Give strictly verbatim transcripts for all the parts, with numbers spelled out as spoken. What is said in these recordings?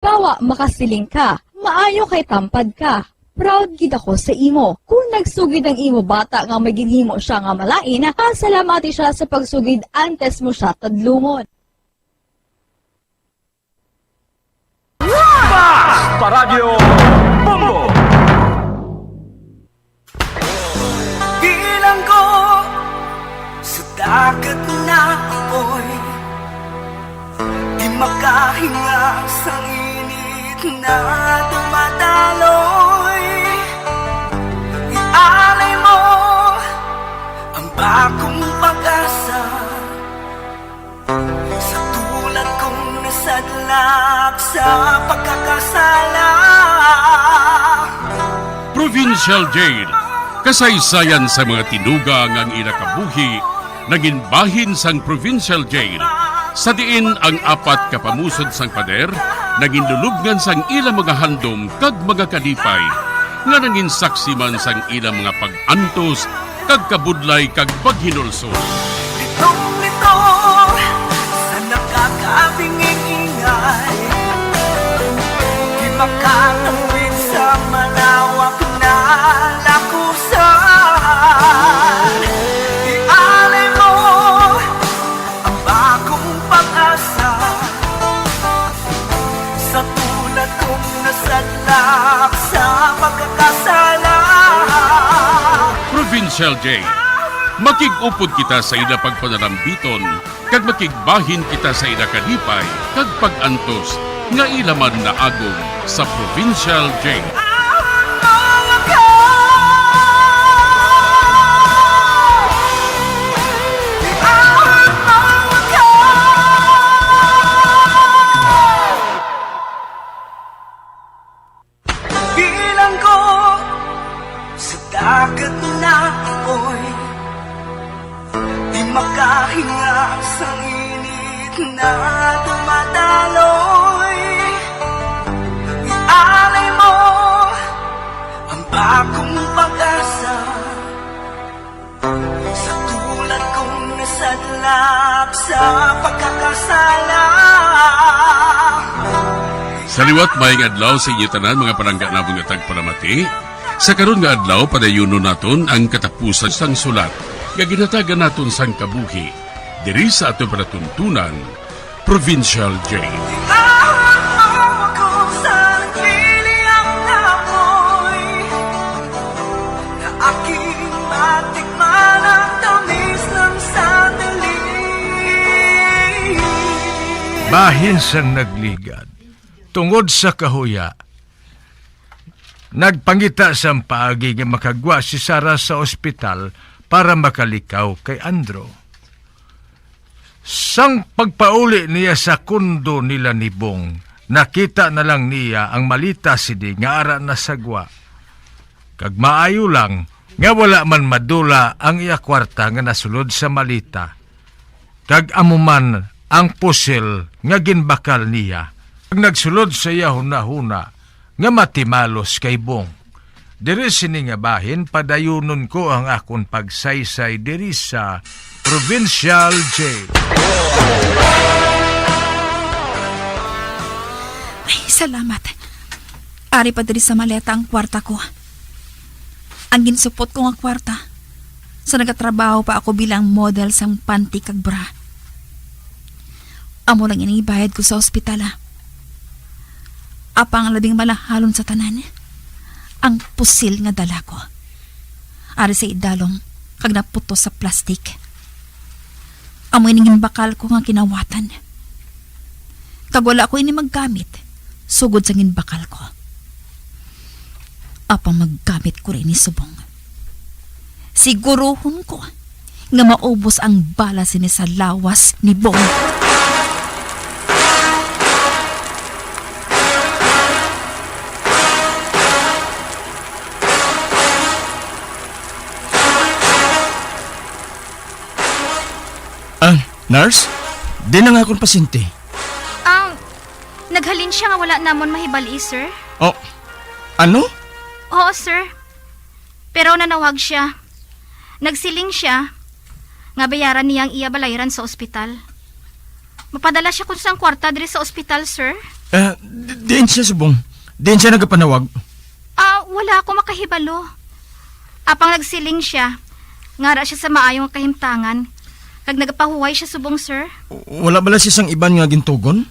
Bawa makasiling ka, maayo kay tampad ka. Proud gid ako sa imo. Kung nagsugid ang imo bata nga may ginhimo siya nga malain, pasalamati siya sa pagsugid antes mo siya tadlungon. Pass Paradyo Bombo! Bilanggo sa dagat na apoy, di makahinga sa init na dumadaloy. Ialay mo ang bagong pag-asa sa tulad kong nasadlak sa pagkakasala. Provincial Jail, kasaysayan sa mga tinuga nga ang ila kabuhi nangin bahin sang Provincial Jail, sa diin ang apat ka pamusod sang pader nangin lulubngan sang ila mga handom kag mga kalipay, nga nangin saksi man sang ila mga pag-antos kag kabudlay kag paghinulsol. Litong-lito sa nakakabinging ingay, di makatawid sa malawak na lakusan. Ialay mo ang bagong pag-asa sa tulad kong nasadlak sa pagkakasala. Provincial Jail, makig-upod kita sa ila pagpanarambiton, kag makigbahin kita sa ila kalipay kag pag-antos nga ila man naagom sa Provincial Jail. Bilanggo sa dagat na apoy, di makahinga sa init na dumadaloy. Ialay mo ang bagong pag-asa sa tulad kong nasadlak sa pagkakasala. Sa liwat, maayong adlaw sa inyo tanan, mga palangga namon nga tagpalamati. Sa karon nga adlaw, padayunon naton ang katapusan sang sulat nga ginhatagan naton sang kabuhi diri sa aton palatuntunan, Provincial Jail. Ako sa nagliliyang na apoy, na aking matikman ang tamis ng sandali. Bahin sang nagligad, tungod sa kahuya, nagpangita sang paagi nga makagwa si Sarah sa ospital para makalikaw kay Andrew. Sang pagpauli niya sa kondo nila ni Bong, nakita na lang niya ang malita sini nga ara na sa gwa. Kag maayo lang nga wala man madula ang iya kwarta nga nasulod sa malita, kag amo man ang pusil nga ginbakal niya. Kag nagsulod sa iya hunahuna nga matimalos kay Bong. Diri sini nga bahin, padayunon ko ang akon pagsaysay diri sa Provincial Jail. Ay, salamat. Ari pa diri sa maleta ang kwarta ko. Ang ginsupot ko nga kwarta sa nagatrabaho pa ako bilang model sang panty kag bra. Amo lang ini bayad ko sa ospital, ah. Apang ang labing malahalon sa tanan, ang pusil nga dala ko. Ari sa idalom kag naputos sa plastik. Amo ini ginbakal ko nga kinawatan. Kag wala ko ini maggamit, sugod sa ginbakal ko. Apang maggamit ko ini subong. Siguruhon ko nga maubos ang bala sini sa lawas ni Bong. Ah, nurse? Di na nga akong pasyente. Ah, naghalin siya nga wala namon mahibal-i, sir. Oh, ano? Oo, sir. Pero nanawag siya. Nagsiling siya nga bayaran niya ang iya balayran sa ospital. Mapadala siya kun sang kwarta diri sa ospital, sir. Ah, d- Diin siya subong? Diin siya nagapanawag? Ah, wala ako makahibalo. Apang nagsiling siya, ngara siya sa maayo nga kahimtangan, kag nagapahuway siya subong, sir. Wala bala siya sang iban nga gintugon?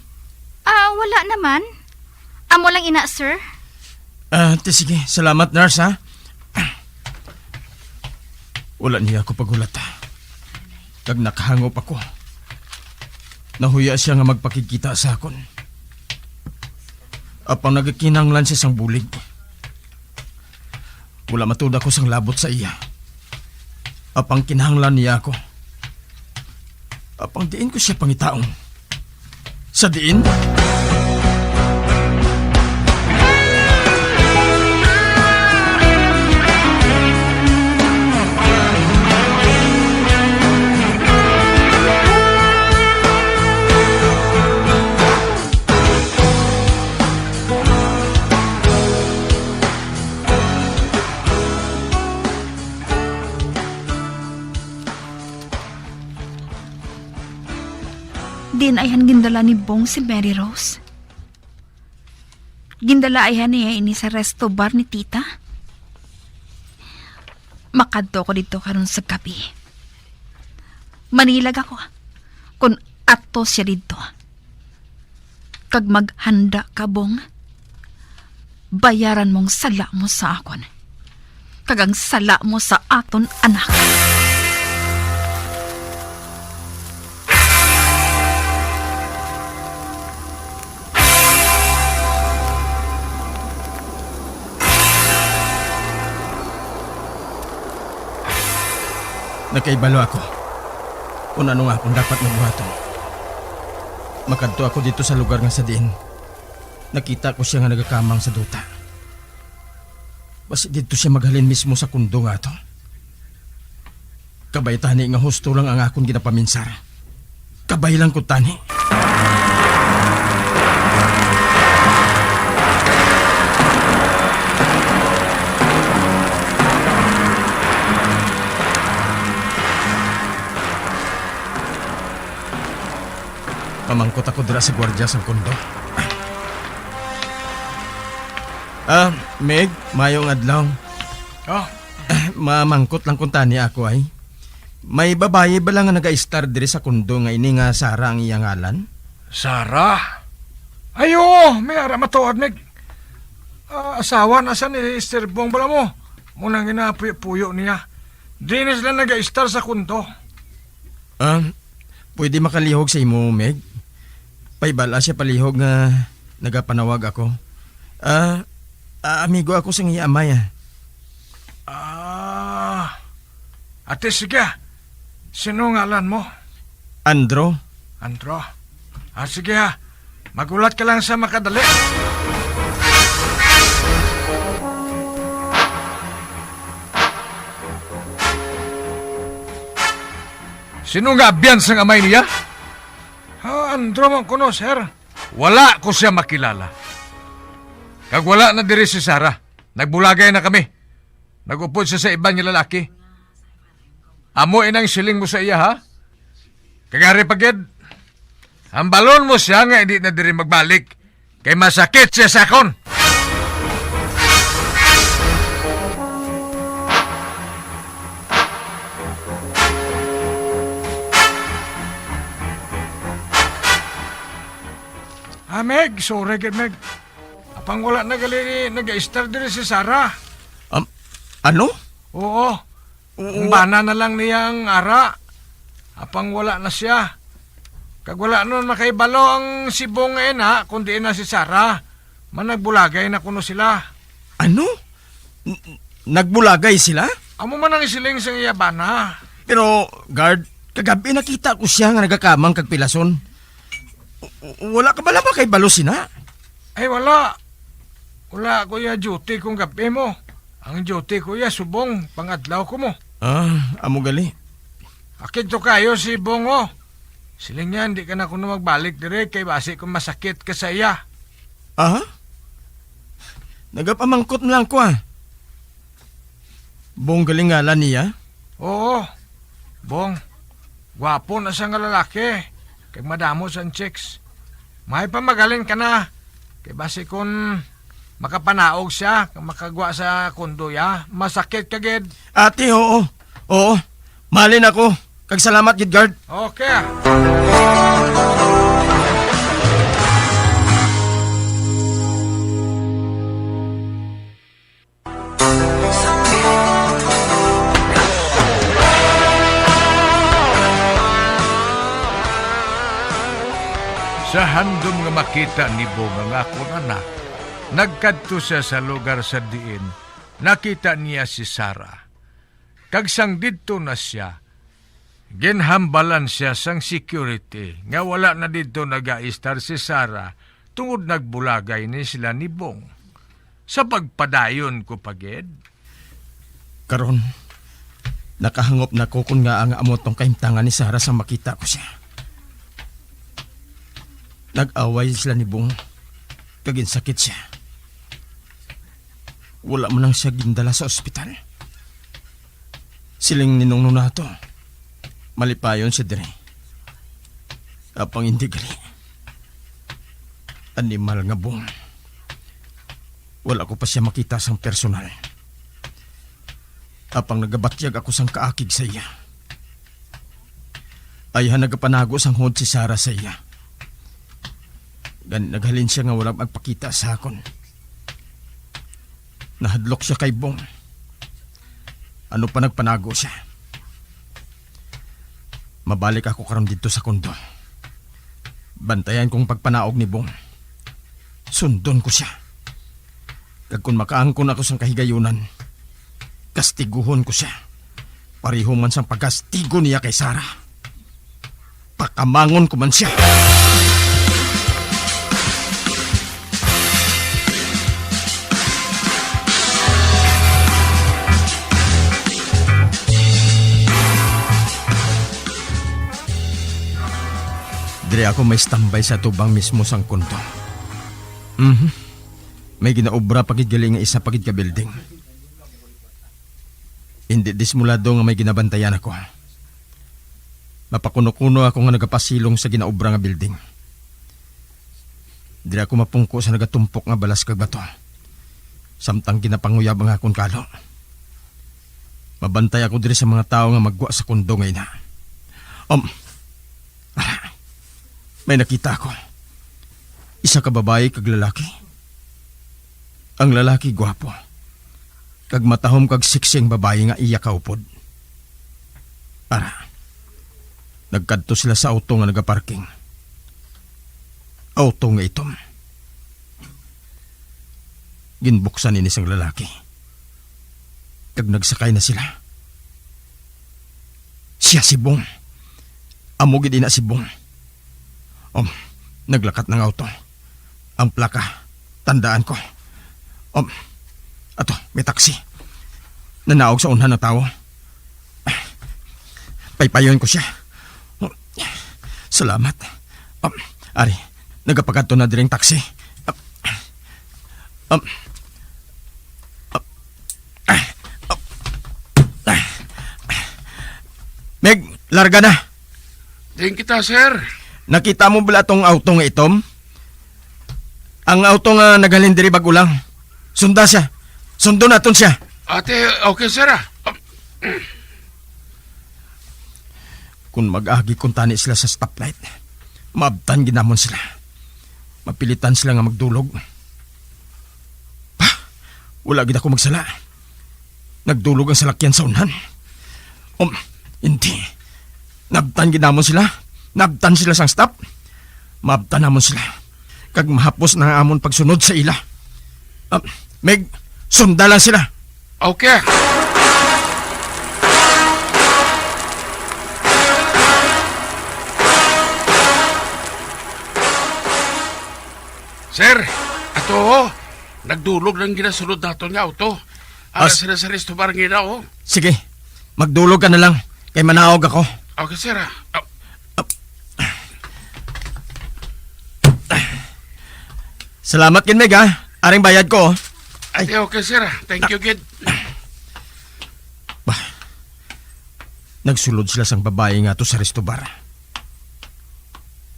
Ah, wala naman. Amo lang ina, sir. Ah, ti sige. Salamat, nurse, ha? Wala niya ako paghulata. Kag nakahangop ako. Nahuya siya nga magpakigkita sa akon. Apang nagakinahanglan siya sang bulig. Wala matud ako sang labot sa iya. Apang kinahanglan niya ako. Apang diin ko siya pangitaon? Sa diin? Diin ayhan gindala ni Bong si Mary Rose? Gindala ayhan niya ini sa resto bar ni Tita? Makadto ako didto karon sa gabi. Manilag ako kon ato siya didto. Kag maghanda ka, Bong. Bayaran mo ang sala mo sa akon, kag ang sala mo sa aton anak. Nakaibalo ako kon ano nga akon dapat nga buhaton. Makadto ako didto sa lugar nga sa diin nakita ko sia nga nagakamang sa duta. Basi didto sia maghalin mismo sa kundo nga ato. Kabay tani nga husto lang ang akon ginapaminsar. Kabay lang ko tani. Mamangkot ako dira sa gwardiya sang kundo. Ah, Meg, mayong adlaw. Oh. Mamangkot lang kuntani ako, ay. May babayi bala nga nagaistar diri sa kundo nga ini nga Sara ang iya ngalan? Sara? Ay, oo, may ara matuod, Meg. Ah, asawa na sa ni Mister Bong bala mo. Muna ginapuyo-puyo niya. Di na sila nagaistar sa kundo. Ah, pwede makalihog sa imo, Meg? Paibala siya palihog nga nagapanawag ako. Ah, ah, amigo ako sa iya amay, ah. Ah, ate, sige, ah. Sino ngalan mo? Andro. Andro? Ah, sige, ah. Magulat ka lang sa makadali. Sino nga abyan sang amay niya? Ah, Andro man kuno, sir. Wala ko siya makilala. Kag wala na diri si Sarah. Nagbulagay na kami. Nag-upod siya sa iban nga lalaki. Amo inang siling mo sa iya, ha? Kag ari pa gid, hambalon mo siya nga hindi na diri magbalik. Kay masakit siya sa akon. Ah, Meg, sorry gid, Meg. Apang wala na gali nag-istar diri si Sarah. Um, ano? Oo. Oo. Ang bana na lang niya ang ara. Apang wala na siya. Kag wala na makahibalo ang si Bong nga ina, kundi na si Sarah. Managbulagay na kuno sila. Ano? N-, nagbulagay sila? Amo man ang siling sa iya bana. Pero, guard, kagab-i nakita ko siya nga nagakamang kag pilason. W-, w-, wala ka bala makahibalo sina? Ay, wala. Wala ko iya duty kung gab-i mo. Ang duty ko iya subong pangadlaw ko mo. Ah, amo gali. Akid to kayo si Bong, oh. Siling niya, hindi ka na kuno magbalik dire kay basi kung masakit ka sa iya. Aha? Nagapamangkot na lang ko, ah. Bong gali ngalan niya? Oo. Bong, gwapo na siya nga lalaki. Kag madamo sang chicks. May pamagalin ka na. Kay basi kun makapanaog siya, makagwa sa kondo, ya, masakit ka gid. Ate, oo. Oo. Malin ako. Kag salamat gid, guard. Okay. Sa handom nga makita ni Bong ang akon anak, nagkadto sia sa lugar sa diin nakita niya si Sarah. Kag sang didto na sia, ginhambalan sia sang security nga wala na didto nagaistar si Sarah tungod nagbulagay ni sila ni Bong. Sa pagpadayon ko pa gid. Karon, nakahangop na ko kon ngaa nga amo tong kahimtangan ni Sarah sang makita ko sia. Nag-away sila ni Bong, kag ginsakit sia. Wala man lang sia gindala sa ospital. Siling ni Nong Nonato, malipayon siya diri. Apang indi gali. Animal nga Bong. Wala ko pa sia makita sang personal. Apang nagabatyag ako sang kaakig sa iya. Ayhan nagapanago sang hod si Sarah sa iya. Gani naghalin sia nga wala magpakita sa akon. Nahadlok sia kay Bong. Ano pa nagpanago sia? Mabalik ako karon didto sa kondo. Bantayan kong pagpanaog ni Bong. Sundon ko sia. Kag kon makaangkon ako sang kahigayunan, kastiguhon ko sia. Pareho man sang pagkastigo niya kay Sarah. Pakamangon ko man sia. Diri ako may standby sa tubang mismo sang kondo. Mhm. May ginaobra pa gid gali nga isa pa gid ka building. Indi dismulado nga may ginabantayan ako. Mapakuno-kuno ako nga nagapasilong sa ginaobra nga building. Diri ako mapungko sa nagatumpok nga balas kag bato, samtang ginapanguyab ang akon kalo. Mabantay ako diri sa mga tawo nga maggwa sa kondo nga ina. Um, Ara, may nakita ako. Isa ka babayi kag lalaki. Ang lalaki gwapo, kag matahom kag sexy ang babayi nga iya kaupod. Ara, nagkadto sila sa auto nga nagaparking. Auto nga itom. Ginbuksan ini sang lalaki, kag nagsakay na sila. Sia si Bong. Amo gid ina si Bong. Um, naglakat na nga auto. Ang plaka, tandaan ko. Um, ato, may taxi. Nanaog sa unhan nga tawo. Paypayon ko sia. Salamat. Um, ari, nagapakadto na diri ang taxi. Um, um, um, Meg, larga na. Diin kita, sir? Nakita mo bala tong auto nga itom? Ang auto nga naghalin diri bag-o lang. Sunda sia. Sundon naton sia. Ate, okay, sir, ah. Kung mag-agi kuntani sila sa stoplight, maabtan gid namon sila. Mapilitan sila nga magdulog. Pa, wala gid ako magsala. Nagdulog ang salakyan sa unhan. Um, hindi. Naabtan gid namon sila. Naabtan sila sang stop. Maabtan namon sila. Kag mahapos na ang amon pagsunod sa ila. Ah, Meg, sunda lang sila. Okay. Sir, ato, oh. Nagdulog lang ginasulod naton nga auto. Ara As- sila sa resto bar nga ina, oh. Sige, magdulog ka na lang, kay manaog ako. Okay, sir, ah. Ah, Salamat gid, Meg, ha? Aring bayad ko, oh. Ay. Ate, okay, sir, ah. Thank you, gid. Bah, nagsulod sila sang babayi nga to sa resto bar.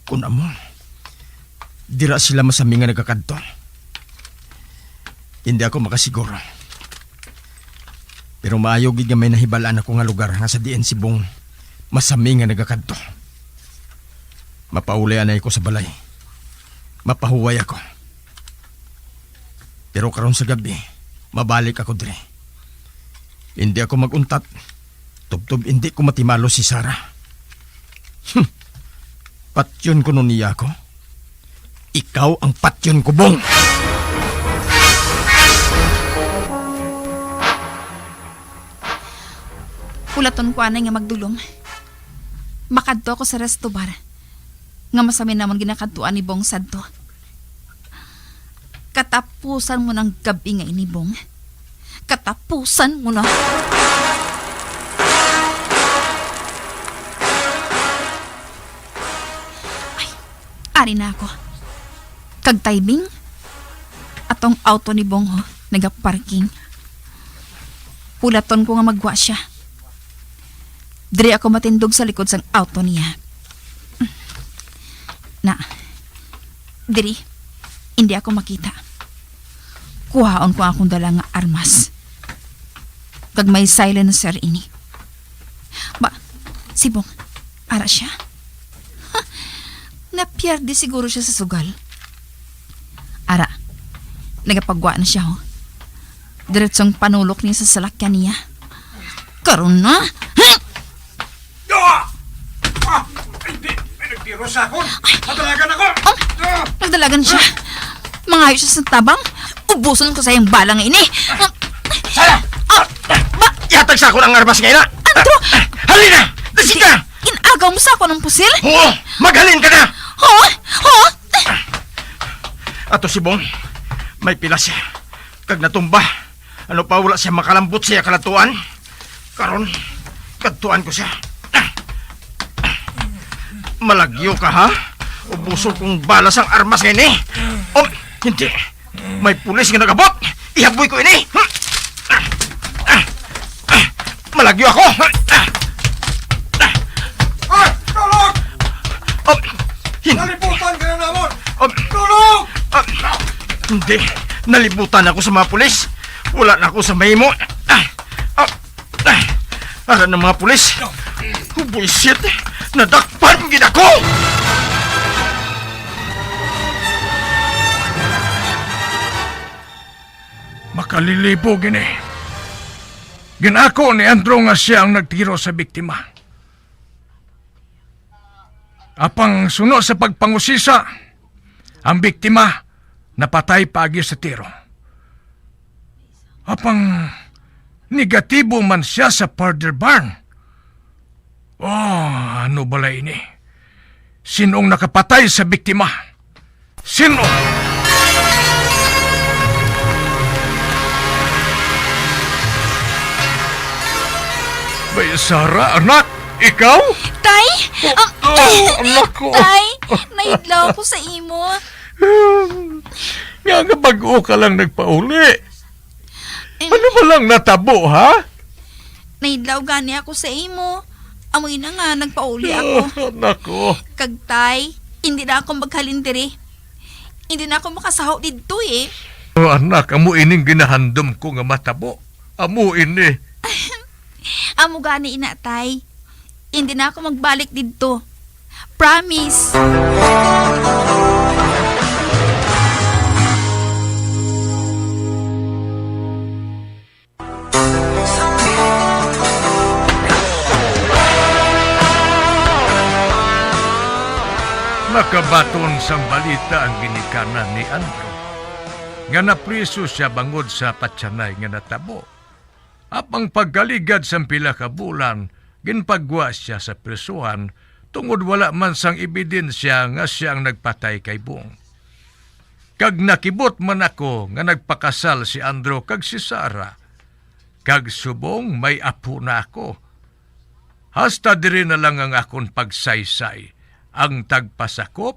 Kun amo, Dira sila masami nga nagakadto. Hindi ako makasiguro. Pero maayo gid nga may nahibalaan ako nga lugar nga sa diin si Bong masami nga nagakadto. Mapauli anay ko sa balay. Mapahuway ako. Pero karon sa gabi, mabalik ako diri. Hindi ako mag-untat. Tubtob hindi ko matimalo si Sarah. Hmm. Patyon ko nun niya ako. Ikaw ang patyon ko, Bong! Hulaton ko anay nga magdulom. Makadto ako sa resto bar nga masami namon ginakadtuan ni Bong sadto. Katapusan mo ng gabi nga ini, Bong. Katapusan mo na. Ay, ari na ako. Kag timing, atong auto ni Bong, ho, nagaparking. Hulaton ko nga maggwa siya. Diri ako matindog sa likod sang auto niya. Na, diri, hindi ako makita. Kuhaon ko ang akong dala nga armas. Kag may silencer ini. Ba, si Bong, ara siya? Ha, napierde siguro siya sa sugal. Ara, nagapagwa na siya, ho. Diretsong panulok niya sa salakyan niya. Karon na? Hmm! Ah! Ah! Hindi! May nagtiro sa akon! Madalagan ako! Oh! Ah! Nagdalagan siya. Mangayo siya sa tabang. Ubuson ko sa iyang bala nga ini. Sara! Ah! Ba? Ihatag sa akon ang armas nga ina! Andrew! Halina! Dali ka! Inagaw mo sa akon ang pusil? Oo! Maghalin ka na! Ho? Ho? Ato si Bong. May pila siya. Kag natumba. Ano pa, wala siya makalambot siya kalatuan. Karon, kadtuan ko siya. Malagyo ka, ha? Ubuson kong bala sang armas nga ini. Oh, hindi. May pulis nga nagabot. Ihaboy ko ini. Malagyo ako. Ay, tulog! Oh, hin- Nalibutan ka na namon! Oh, Tulog! Ah, hindi. Nalibutan ako sa mga pulis. Wala na ako sa mahimo. Ah, ah, ah, ara ng mga pulis. Oh, buisit. Nadakpan gid ako. Makalilibo gini. Ginako ni Andrew nga siya ang nagtiro sa biktima. Apang suno sa pagpangusisa, ang biktima napatay paagi sa tiro. Apang negatibo man siya sa powder burn. Oh, ano bala ini? Sinong nakapatay sa biktima? Sino? May Sara, anak? Ikaw? Tay? Oh, Ah, oh, anak ko. Tay, nahidlaw ako sa imo. Nga nga bag-o ka lang nagpauli. Em. Ano ba lang natabo, ha? Nahidlaw gani ako sa imo. Amoy na nga, nagpauli ako. Ah, nako. Kag, tay, hindi na ako maghalin diri. Hindi na ako makasaho didto, eh. Oh, anak, amo ining ginahandom ko nga matabo. Amo ini. Amo gani, ina, tay. Hindi na ako magbalik didto. Promise. Nakabaton sang balita ang ginikanan ni Andrew, nga napriso sia bangod sa patyanay nga natabo. Apang pagkaligad sang pila ka bulan, ginpagwa sia sa prisuhan, tungod wala man sang ebidensya nga sia ang nagpatay kay Bong. Kag nakibot man ako nga nagpakasal si Andrew kag si Sarah, kag subong may apo na ako. Hasta diri na lang ang akon pagsaysay, ang tagpasakop,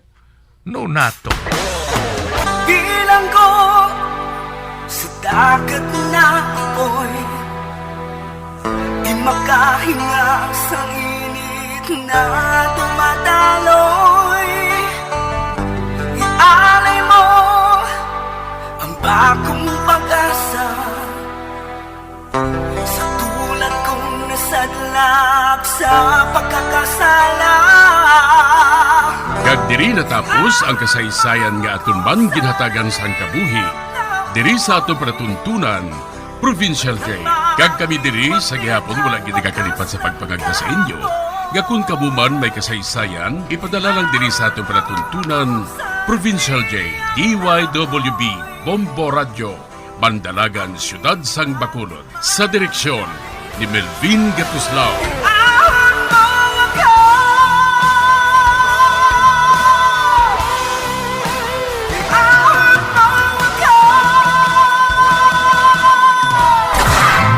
no nato. Bilanggo sa dagat na apoy, di makahinga sa init na dumadaloy. Akong pag-asa sa tulad kong nasadlak sa pagkakasala. Kag diri natapos ang kasaysayan nga aton man ginhatagan sang kabuhi diri sa aton palatuntunan, Provincial J. Kag kami diri sa gihapon wala gid nagakalipat sa pagpangagda sa inyo nga kon kamo man may kasaysayan, ipadala lang diri sa aton palatuntunan, Provincial J, D Y W B, Bombo Radyo, Bandalagan, Siyudad sang Bacolod. Sa direksyon ni Melvin Gatuslao.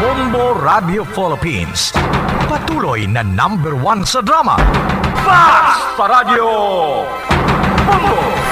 Bombo Radio Philippines, patuloy na number one sa drama. Fast pa Radyo! Bombo!